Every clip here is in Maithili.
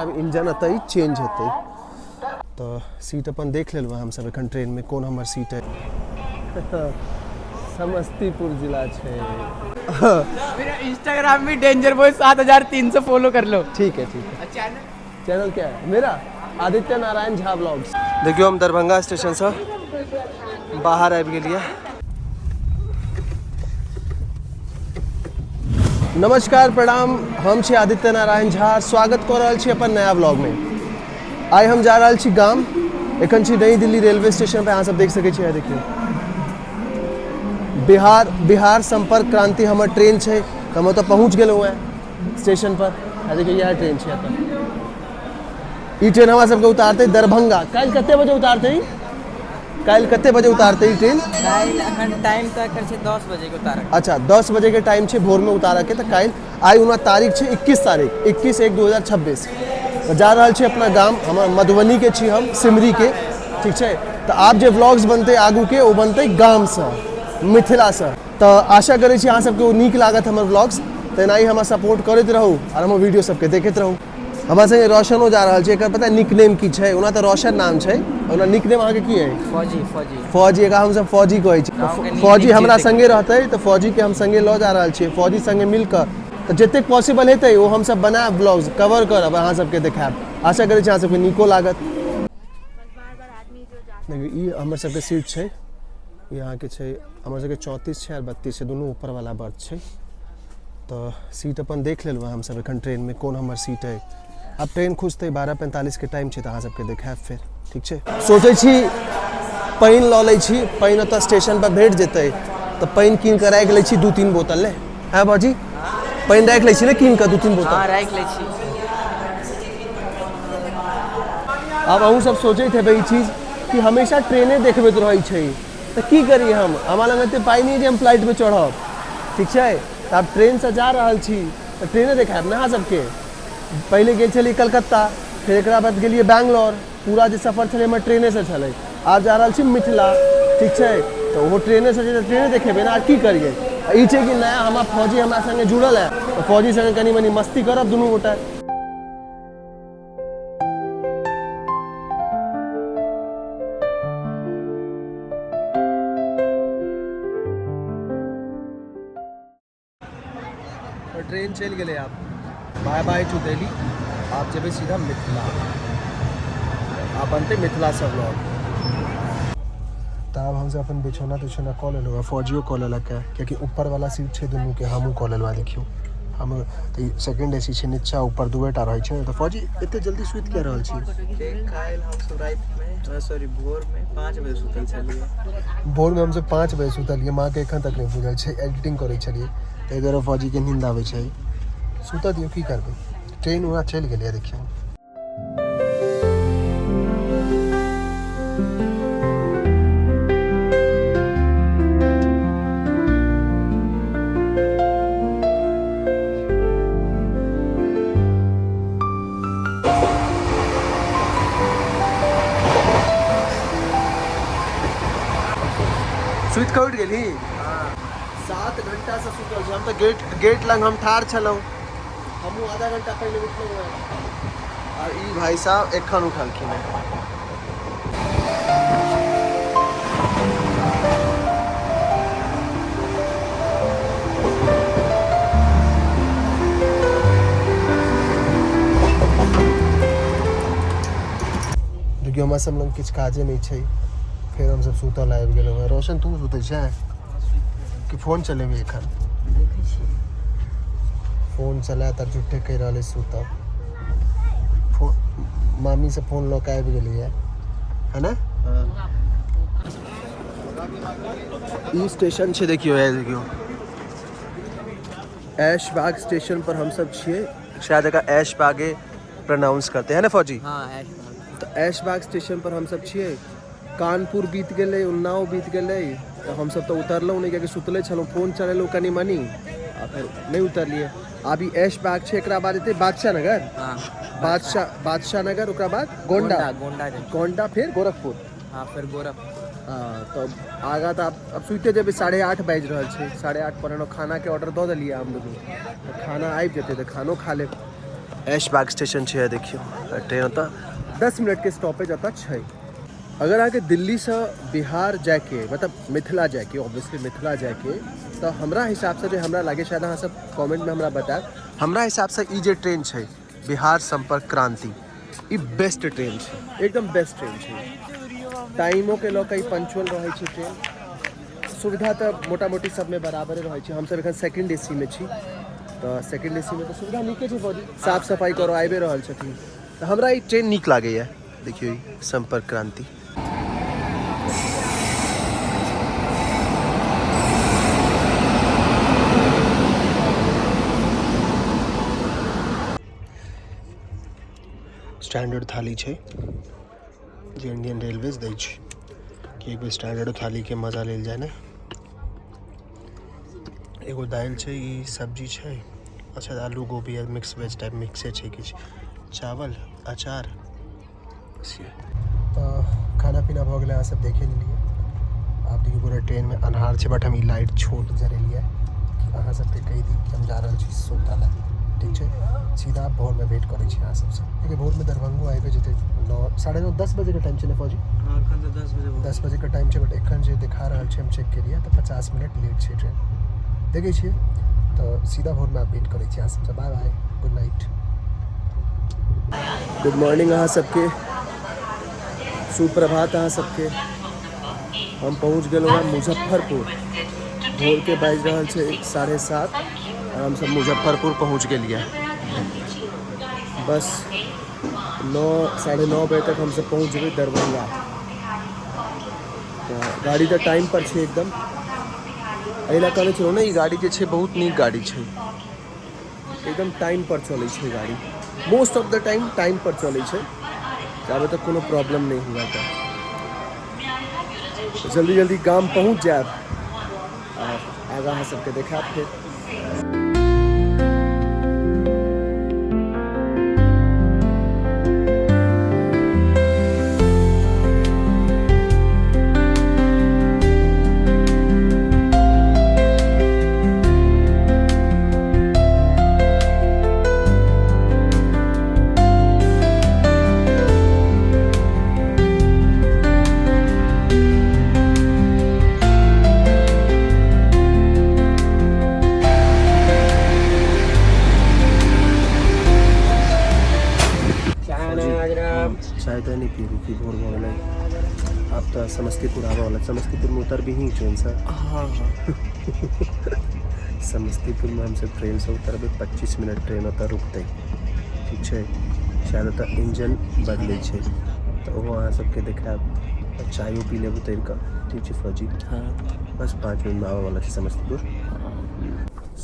आब इंजन एतै चेंज हेतै। तऽ सीट अपन देख लेलहुँ हमसब एखन ट्रेनमे कोन हमर सीट है। समस्तीपुर जिला छै। मेरा इंस्टाग्राम भी डेंजर बॉय 7300 फॉलो कर लो। ठीक है, ठीक है। चैनल चैनल क्या है मेरा? आदित्य नारायण झा ब्लॉग्स। देखियौ, हम दरभंगा स्टेशनसँ बाहर आबि गेलियै। नमस्कार, प्रणाम। हम छी आदित्य नारायण झा, स्वागत कऽ रहल छी अपन नया ब्लॉगमे। आइ हम जा रहल छी गाम। एखन छी नई दिल्ली रेलवे स्टेशन पर, अहाँ सब देख सकै छी। देखियौ, बिहार बिहार संपर्क क्रांति हमर ट्रेन छै, तऽ हम ओतऽ पहुँच गेलहुँ हेँ स्टेशन पर। आ देखियौ, इएह ट्रेन छै एतऽ। ई ट्रेन हमरा सबके उतारतै दरभंगा। काल्हि कते बजे उतारतै? काल्हि कते बजे उतारतै ई ट्रेन? काल्हि अखन टाइम तय कर छै 10 बजे के उतारक। अच्छा, 10 बजे के टाइम छै भोरमे उतारऽके। तऽ काल्हि, आइ ओना तारीख छै 21 तारीख, 21/1/2026। तऽ जा रहल छी अपना गाम। हमर मधुबनीके छी हम, सिमरीके। ठीक छै, तऽ आब जे व्लॉग्स बनतै आगूके, ओ बनतै गामसँ, मिथिलासँ। तऽ आशा करै छी अहाँ सबके ओ नीक लागत हमर व्लॉग्स। तऽ एनाही हमरा सपोर्ट करैत रहू आओर हमर वीडियो सबके देखैत रहू। हमरा संगे रोशनो जा रहल छै। एकर पता निकनेम की छै? ओना तऽ रोशन नाम छै, ओना निकनेम अहाँके की है? फौजी, फौजी। फौजी। एकरा हमसब फौजी कहै छी। गाँवके नीक फौजी नीक हमरा चीज। संगे रहतै, तऽ फौजीके हम संगे लऽ जा रहल छियै। फौजी संगे मिल कऽ तऽ जतेक पॉसिबल हेतै, ओ हमसब बनायब, ब्लॉग्स कवर करब, अहाँ सबके देखायब। आशा करै छी अहाँ सबके नीको लागत। देखियौ, ई हमर सबके सीट छै। ई अहाँके छै, हमर सबके 34 छै आओर 32 छै, दुनू ऊपरवला बर्थ छै। तऽ सीट अपन देख लेलहुँ हमसब एखन ट्रेनमे कोन हमर सीट अइ। आब ट्रेन खुजतै, 12:45 के टाइम छै, तऽ अहाँ सबके देखायब फेर। ठीक छै, सोचै छी पानि लऽ लै छी। पानि ओतऽ स्टेशन पर भेट जेतै, तऽ पानि कीन कऽ राखि लै छी 2-3 बोतल ने। हँ बाजी, पानि राखि लै छी ने कीन कऽ 2-3 बोतल? हाँ, राखि लै छी। आब अहूँ सब सोचैत हेबै ई चीज कि हमेशा ट्रेने देखबैत रहै छै, तऽ की करी हम? हमरा लग एते पाइ नहि जे हम फ्लाइटमे चढ़ब। ठीक छै, तऽ आब ट्रेनसँ जा रहल छी तऽ ट्रेने देखायब ने अहाँ सबके। पहिले गेल छलियै कलकत्ता, फेर एकरा बाद गेलियै बैंगलोर। पूरा जे सफर छलै हमर, ट्रेनेसँ छलै। आब जा रहल छी मिथिला, ठीक छै, तऽ ओहो ट्रेनेसँ छै, तऽ ट्रेने देखेबै ने, आर की करियै? आ ई छै कि नया हमरा फौजी हमरा सङ्गे जुड़ल है, तऽ फौजी सङ्गे कनि मनि मस्ती करब दुनू गोटा। ट्रेन चलि गेलै आब। बाय बाय टू दिल्ली। आब जेबै सीधा मिथिला। आब बनतै मिथिलासँ व्लॉग। तऽ आब हमसब अपन बिछौना तिछौना कऽ लेलहुँ हँ, फौजियो कऽ लेलक हँ, कियाकि ऊपरवला सीट छै दुनूके। हमहूँ कऽ लेलहुँ हँ। देखियौ, हम तऽ सेकेंड एसी छै, नीचा ऊपर दुएटा रहै छै। तऽ फौजी, एते जल्दी सुति किया रहल छी? काल्हि हमसब रातिमे, सॉरी, भोरमे 5 बजे सुतल छलियै। भोरमे हमसब 5 बजे सुतलियै। माँके एखन तक नहि बुझल छै। एडिटिंग करै छलियै, ताहि दुआरे फौजीके नींद आबै छै। सुतऽ दियौ, की करबै? ट्रेन ओना चलि गेलैए, देखियौ। सुति कऽ उठि गेलही? 7 घंटासँ सुतल छी हम तऽ। गेट गेट लग हम ठाढ़ छलहुँ। हमहूँ आधा घंटा पहिले उठलहुँ हेँ आ ई भाई साहब एखन उठलखिन हेँ। देखियौ, हमरा सब लग किछु काजे नहि छै, फेर हमसब सुतल आबि गेलहुँ हेँ। रोशन, तू सुतै छै कि फोन चलेबही एखन? देखै छियै। फोन चलाए तऽ झूठे कहि रहल अछि सुतब। फोन मामीसँ फोन लऽ कऽ आबि गेलैए, है ने? ई स्टेशन छै, देखियौ, हे देखियौ, ऐशबाग स्टेशन पर हमसब छियै। शायद एकरा ऐशबागे प्रोनाउंस करते है ना फौजी? हाँ, ऐशबाग। तऽ ऐशबाग स्टेशन पर हमसब छियै। कानपुर बीत गेलै, उन्नाव बीत गेलै, तऽ हमसब तऽ उतरलहुँ नहि, कियाकि सुतले छलहुँ। फोन चलेलहुँ कनि मनि आ फेर नहि उतरलियै। आब ई ऐशबाग छै, एकरा बाद एतै बादशाह नगर। हाँ। बादशाह बादशाह नगर, ओकरा बाद गोंडा। गोंडा, गोंडा जाइ। गोंडा, फेर गोरखपुर। हाँ, फेर गोरखपुर। हाँ, तऽ आगाँ तऽ आब सुइते जेबै। 8:30 बाजि रहल छै, 8:30 8:45। खानाके ऑर्डर दऽ देलियै हम दुनू, तऽ खाना आबि जेतै तऽ खानो खा लेब। ऐशबाग स्टेशन छै, देखियौ ट्रेन ओतऽ 10 मिनटके स्टॉपेज ओतऽ छै। अगर अहाँके दिल्लीसँ बिहार जाइके, मतलब मिथिला जाइके, ऑब्वियसली मिथिला जाइके, तऽ हमरा हिसाबसँ जे हमरा लागै, शायद अहाँ सब कमेंटमे हमरा बतायब, हमरा हिसाबसँ ई जे ट्रेन छै बिहार सम्पर्क क्रांति, ई बेस्ट ट्रेन छै, एकदम बेस्ट ट्रेन छै। टाइमोके लऽ कऽ ई पंचुअल रहै छै ट्रेन। सुविधा तऽ मोटा मोटी सबमे बराबरे रहै छै। हमसब एखन सेकंड ए सी मे छी, तऽ सेकंड ए सी मे तऽ सुविधा नीके छै, बॉडी साफ सफाइ करो आबि रहल छथिन, तऽ हमरा ई ट्रेन नीक लागैए। देखियौ ई सम्पर्क क्रांति स्टैंडर्ड थाली छै जे इंडियन रेलवेज दै छै, कि एक बेर स्टैंडर्ड थालीके मजा लेल जाय ने। एगो दालि छै, ई सब्जी छै, अच्छा आलू गोभी आ मिक्स वेज टाइप मिक्से छै किछु, चावल, अचार। तऽ खाना पीना भऽ गेलै, अहाँ सब देखे लेलियै। आब देखियौ पूरा ट्रेनमे अन्हार छै, बट हम ई लाइट छोट जरेलियै कि अहाँ सबके कहि दी कि हम जा रहल छी सुतऽ लए। ठीक छै, सीधा भोरमे भेंट करै छी अहाँ सबसँ, कियाकि भोरमे दरभंगो आबि जेतै। 9, 9:30, 10 बजेके टाइम छै ने फौजी? हाँ, एखन तऽ 10 बजे भऽ 10 बजेके टाइम छै, बट एखन जे देखा रहल छै, हम चेक केलियै तऽ 50 मिनट लेट छै ट्रेन। देखै छियै, तऽ सीधा भोरमे आब भेंट करै छी अहाँ सबसँ। Bye bye, good night. Good morning अहाँ सबके, सुप्रभात अहाँ सबके। हम पहुँच गेलहुँ हँ मुजफ्फरपुर। भोरके बाजि रहल छै 7:30 आओर हमसब मुजफ्फरपुर पहुँच गेलियै। बस 9, 9:30 बजे तक हमसब पहुँच जेबै दरभंगा। तऽ गाड़ी तऽ टाइम पर छै एकदम। एहि लए कहने छलहुँ ने, ई गाड़ी जे छै बहुत नीक गाड़ी छै, एकदम टाइम पर चलै छै गाड़ी, most of the time time पर चलै छै। जाबे तक कोनो प्रॉब्लम नहि हुए तऽ जल्दी जल्दी गाम पहुँच जायब आ आगाँ अहाँ सबके देखायब फेर। चाय तऽ नहि पीबी की भोर भऽ गेलै। आब तऽ समस्तीपुर आबऽ वला, समस्तीपुरमे उतरबी ही ट्रेनसँ? हाँ हाँ। समस्तीपुरमे हमसब ट्रेनसँ उतरबै, 25 मिनट ट्रेन ओतऽ रुकतै, ठीक छै? शायद ओतऽ इंजन बदलै छै, तऽ ओहो अहाँ सबके देखायब आ चायो पी लेब उतरि कऽ। ठीक छै फौजी? हाँ। बस 5 मिनटमे आबऽ वला छै समस्तीपुर।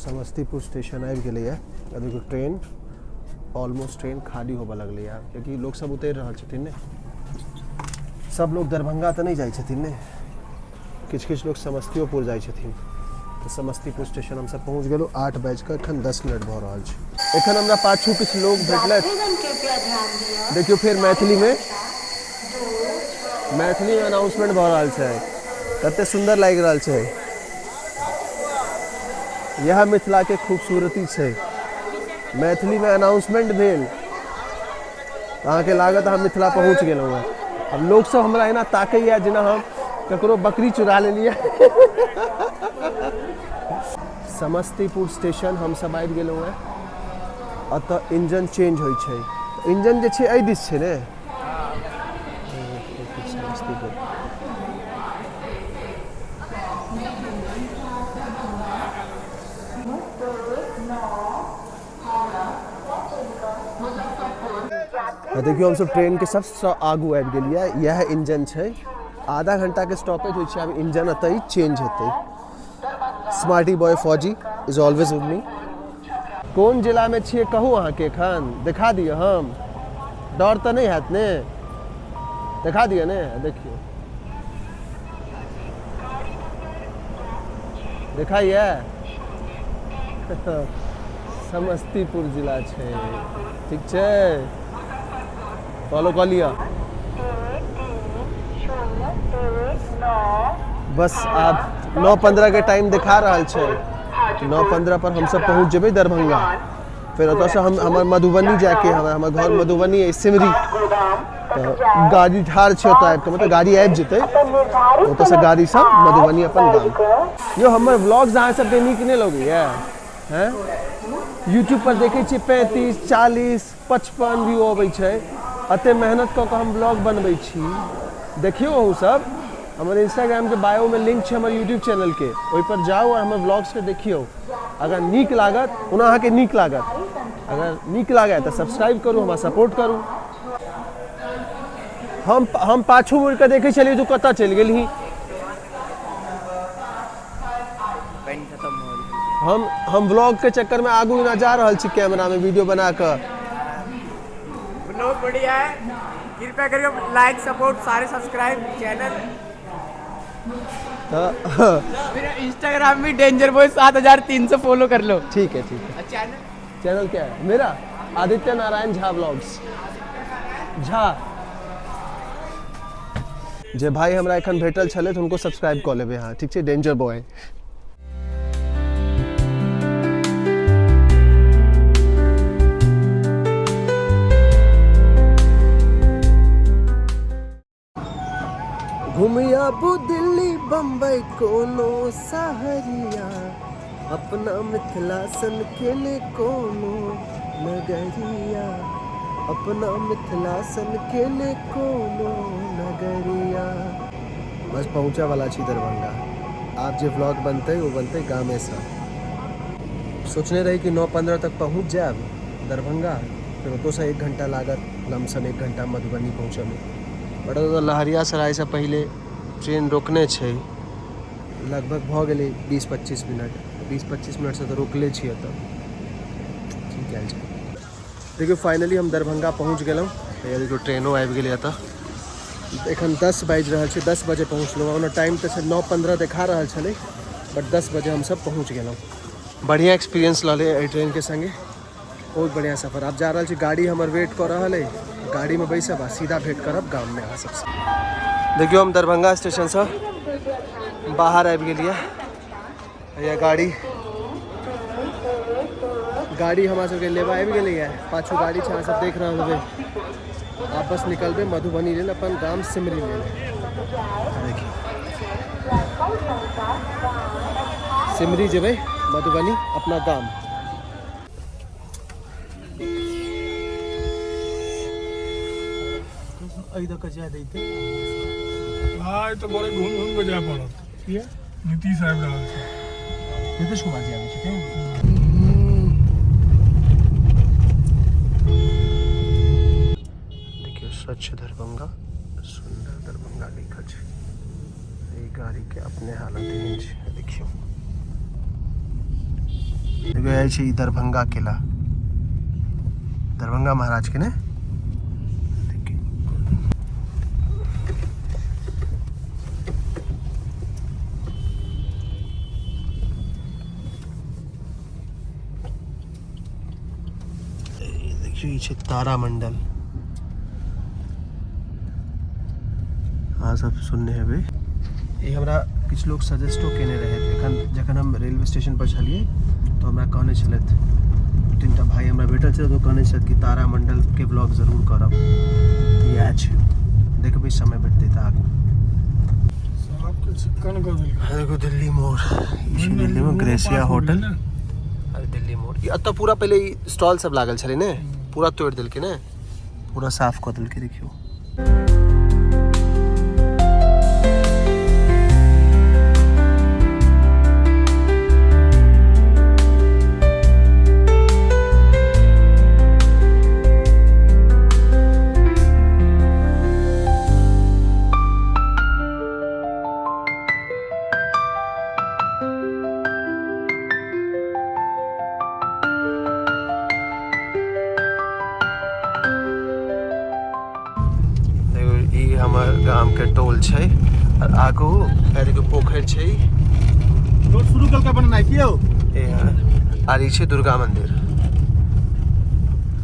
समस्तीपुर स्टेशन आबि गेलैए आ देखियौ ट्रेन ऑलमोस्ट ट्रेन खाली होबऽ लगलैए, कियाकि लोक सब उतरि रहल छथिन ने। सब लोग दरभंगा तऽ नहि जाइ छथिन ने, किछु किछु लोक समस्तियोपुर जाइ छथिन। तऽ समस्तीपुर स्टेशन हमसब पहुँच गेलहुँ। 8 बाजि कऽ एखन 10 मिनट भऽ रहल छै। एखन हमरा पाछू किछु लोक भेटलथि, देखियौ फेर मैथिलीमे मैथिलीमे अनाउंसमेंट भऽ रहल छै, कते सुन्दर लागि रहल छै। इएह मिथिलाके खूबसूरती छै, मैथिलीमे अनाउंसमेंट भेल तऽ अहाँके लागत अहाँ मिथिला पहुँच गेलहुँ हँ। आब लोकसभ हमरा एना ताकैए जेना हम ककरो बकरी चुरा लेलियै। समस्तीपुर स्टेशन हमसभ आबि गेलहुँ हँ। एतऽ इंजन चेंज होइ छै, इंजन जे छै एहि दिस छै ने। समस्तीपुर आ देखियौ हमसब ट्रेनके सबसँ आगू आबि गेलियै। इएह इंजन छै, आधा घंटाके स्टॉपेज होइ छै, आब इंजन एतऽ चेंज हेतै। स्मार्टी बॉय फौजी is always with me. कोन जिलामे छियै कहू, अहाँके एखन देखा दिअ हम? डर तऽ नहि हैत ने? देखा दिअ ने? देखियौ, देखाइए, समस्तीपुर जिला छै। ठीक छै, फॉलो कऽ लिअ। बस आब 9:15 के टाइम देखा रहल छै, 9:15 पर हमसब पहुँच जेबै दरभंगा। फेर ओतऽसँ हम हमर मधुबनी जाइके हमर हमर घर मधुबनी अइ सिमरी, तऽ गाड़ी ठाढ़ छै ओतऽ आबिके, मतलब गाड़ी आबि जेतै ओतऽसँ गाड़ीसँ मधुबनी अपन गाम। यौ हमर व्लॉग्स अहाँ सबके नीक नहि लगैए? हैं यूट्यूब पर देखै छियै 35 40 55 व्यू अबै छै। एते मेहनत कऽ कऽ हम ब्लॉग बनबै छी। देखियौ अहूँ सब, हमर इंस्टाग्रामके बायोमे लिंक छै हमर यूट्यूब चैनलके, ओहिपर जाउ आओर हमर ब्लॉग्सके देखियौ। अगर नीक लागत, ओना अहाँके नीक लागत, अगर नीक लागै तऽ सब्सक्राइब करू, हमरा सपोर्ट करू। हम पाछू मुड़ि कऽ देखै छलियै तू कतऽ चलि गेलही। पानि खत्म हो गेल। हम व्लॉग के चक्कर में आगू एना जा रहल छी कैमरा में वीडियो बना कऽ। ब्लॉग बढ़िया है, कृपया करके लाइक सपोर्ट सारे सब्सक्राइब चैनल। तऽ मेरा इंस्टाग्राम भी डेंजर बॉय 7300 फॉलो कर लो। ठीक है, ठीक है। चैनल चैनल क्या है मेरा? आदित्य नारायण झा व्लॉग्स झा। जे भाई हमरा एखन भेटल छलै तऽ हुनको सब्सक्राइब कऽ लेबै अहाँ, ठीक छै? Danger boy. घुमियाबू दिल्ली बम्बई कोनो सहरिया, अपना मिथिला सन के ने कोनो नगरिया, अपना मिथिला सन के ने कोनो नगरिया। बस पहुँचऽ वाला छी दरभंगा। आब जे व्लॉग बनतै ओ बनतै गामेसँ। सोचने रही कि 9:15 तक पहुँच जायब दरभंगा, फेर ओतऽसँ 1 घण्टा लागत, लमसम 1 घण्टा मधुबनी पहुँचऽमे। बट ओतऽ लहरियासरायसँ पहिले ट्रेन रोकने छै, लगभग भऽ गेलै 20-25 मिनट, 20-25 मिनटसँ तऽ रोकले छी एतऽ। की कयल जाय। देखियौ फाइनली हम दरभंगा पहुँच गेलहुँ। हैया देखियौ ट्रेनो आबि गेलै एतऽ। एखन 10 बाजि रहल छै, 10 बजे पहुँचलहुँ। ओना टाइम तऽ छै 9:15 देखा रहल छलै, बट 10 बजे हमसब पहुँच गेलहुँ। बढ़िआँ एक्सपीरियंस रहलै एहि ट्रेनके सङ्गे, बहुत बढ़िआँ सफर। आब जा रहल छी, गाड़ी हमर वेट कऽ रहल अइ, गाड़ीमे बैसब आ सीधा भेंट करब गाममे अहाँ सबसँ। देखियौ हम दरभंगा स्टेशनसँ बाहर आबि गेलियै। हैया गाड़ी हमरा सबके लेबा आबि गेलैए, पाछू गाड़ी छै, अहाँ सब देख रहल हेबै। आब बस निकलबै मधुबनी लेल, अपन गाम सिमरी लेल। देखियौ सिमरी जेबै, मधुबनी अपना गाम। एहि दऽ कऽ जाय दैते भाय तऽ बड़े घूम घूम के जाय पड़त। किया? नीतीश आबि रहल छै। नीतीश कुमार जी आबै छथिन। देखियौ स्वच्छ दरभंगा सुन्दर दरभंगा लिखल छै। ई गाड़ी के अपने हालत एहन छै, देखियौ। देखियौ जाइ छै ई दरभंगा किला, दरभंगा महाराज के ने। देखियौ ई छै तारामंडल, अहाँ सब सुनने हेबै। ई हमरा किछु लोक सजेस्टो केने रहथि एखन जखन हम रेलवे स्टेशन पर छलियै, तऽ हमरा कहने छलथि, 3टा भाई हमरा भेटल छलथि, ओ कहने छलथि कि तारामंडल के ब्लॉग जरूर करब। इएह छै, देखबै समय भेटतै तऽ आगू। सबके चिकन कऽ देलकै। देखो दिल्ली मोड़, ई छै दिल्ली मोड़, ग्रेसिया होटल। अरे दिल्ली मोड़ ई एतऽ पूरा पहिले ई स्टॉल सब लागल छलै ने, पूरा तोड़ि देलकै ने, पूरा साफ कऽ देलकै। देखियौ ई हमर गाम के टोल छै और आगू देखियौ पोखरि छै। रोड शुरू कलका बनेनाइ की यौ? ए आर ई छै दुर्गा मंदिर,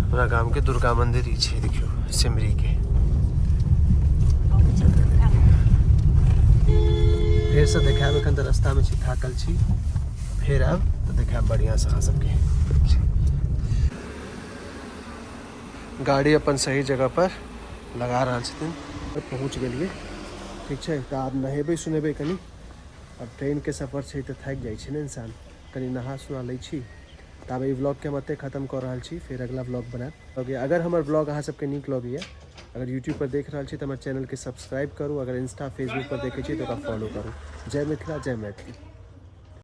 हमरा गाम के दुर्गा मंदिर ई छै। देखियौ सिमरी के फेर से देखायब, एखन तऽ रास्ता में छी, थाकल छी, फेर आयब तऽ देखायब बढ़िआँ से अहाँ सबके। गाड़ी अपन सही जगह पर लगा रहल छथिन। पहुँच गेलियै, ठीक छै। तऽ आब नहेबै सुनेबै कनि। आब ट्रेनके सफर छै तऽ थाकि जाइ छै ने इंसान, कनि नहा सुना लै छी। तऽ आब एहि व्लॉगके हम एतहि खतम कऽ रहल छी, फेर अगला व्लॉग बनायब। अगर हमर व्लॉग अहाँ सबके नीक लगैए, अगर यूट्यूब पर देख रहल छी तऽ हमर चैनलके सब्सक्राइब करू, अगर इंस्टा फेसबुक पर देखै छी तऽ ओकरा फॉलो करू। जय मिथिला, जय मैथिली।